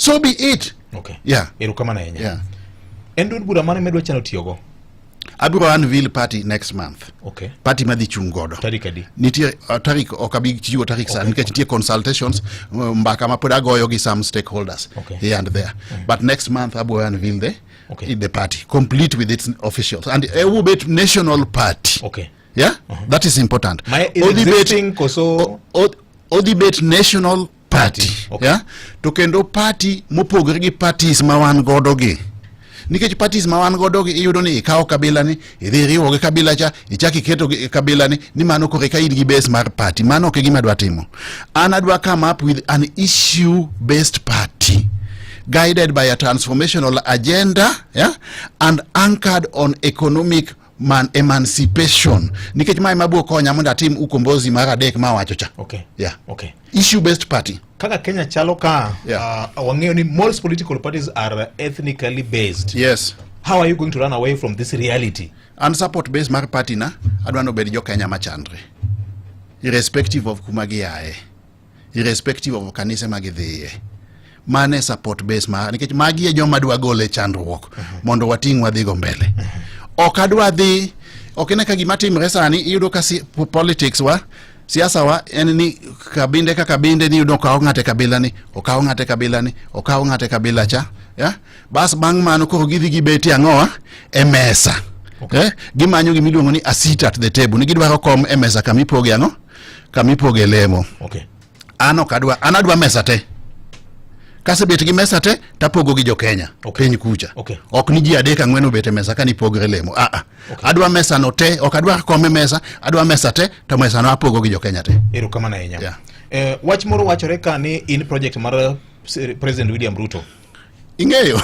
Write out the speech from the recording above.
So be it. Yeah. Erokamano ahinya. En duond bura mane medwa chano tiyogo? Abiro unveil party next month. Party madhi chung godo. Tarik adi? Nitie tarik ok abi chiwo tarik sani nikech nitie consultations, mbaka ma pod agoyo gi some stakeholders here and there, but next month abiro unveil the party complete with its officials and it will be national party. Yeah, that is important. Ma is Odhi bet- existing koso? Odhi bet national party. Yeah, to kendo party mopogore gi parties ma wan godo gi, nikech parties ma wan godo gi iyudo ni ikawo kabila ni, idhi iriwo gi kabila cha, ichak iketo gi kabila ni mano koro eka in gi base mar party. Mano ok e gima adwa timo. An adwa come up with an issue based party guided by a transformational agenda, yeah, and anchored on economic man emancipation, nikech mae mabiro konya mondo atim ukombozi mar adek ma awacho cha. Yeah. Issue based party. Kaka Kenya chalo ka, wang'eyo ni most political parties are ethnically based. How are you going to run away from this reality? An support base mar party na adwa nobed jo Kenya machandre, irrespective of kuma giaye, irrespective of kanise ma gidhiye. Mane support base mar, nikech magi e joma dwa gole chandruok mondo wating' wadhigo mbele. Ok adwa dhi, ok ine ka gima timre sani, iyudo ka politics wa, siasa wa en ni kabinde ka kabinde ni iyudo okaw ng'ate kabila ni, okaw ng'ate kabila ni, okaw ng'ate kabila cha, yeah? Bas bang' mano koro gidhi gibeti ang'owa e mesa. Gimanyo gimiluongo ni a seat at the table, ni gidwaro kom e mesa kamipoge ang'o, kamipoge lemo. An ok adwa, an adwa mesa te. Kasebet gi mesa te, tapogo gi jo Kenya piny kucha. Ok ni ji adek ang'wen obet e mesa ka nipogre lemo, ah. Adwa mesa no te, ok adwar kom e mesa, adwa mesa te, to mesa no apogo gi jo Kenya te. Erokamano ahinya. Yeah. Wach moro wachore ka ni in project mar President William Ruto. Ing'eyo.